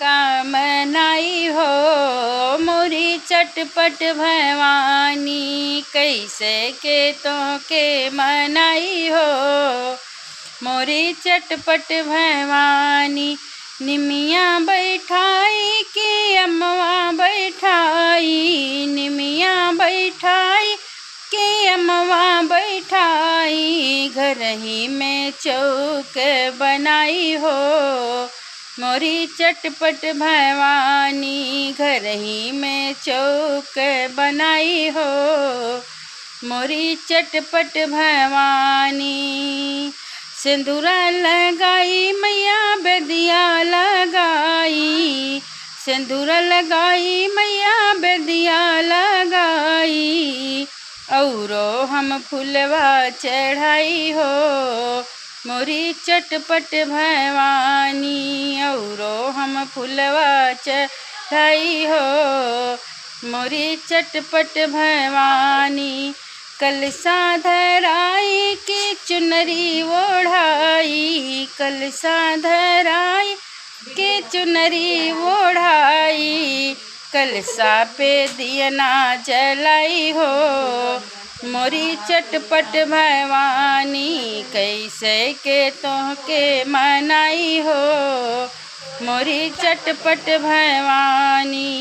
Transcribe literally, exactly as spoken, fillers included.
का मनाई हो मोरी चटपट भवानी, कैसे के तोहके मनाई हो मोरी चटपट भवानी। निमिया बैठाई के अमवा बैठाई, निमिया बैठाई के अमवा बैठाई, घरही में चौक बनाई हो मोरी चटपट भवानी, घरही में चौक बनाई हो मोरी चटपट भवानी। सेंदुरा लगाई मैया बेदिया लगाई, सेंदुरा लगाई मैया बेदिया लगाई, औरो हम फुलवा चढ़ाई हो मोरी चटपट भवानी, औरो हम फुलवा चढ़ाई हो मोरी चटपट भवानी। कलसा धराई के चुनरी ओढ़ाई, कलसा धराई के चुनरी ओढ़ाई, कलसा पे दियना जलाई हो मोरी चटपट भवानी, कैसे के तोहके मनाई हो मोरी चटपट भवानी।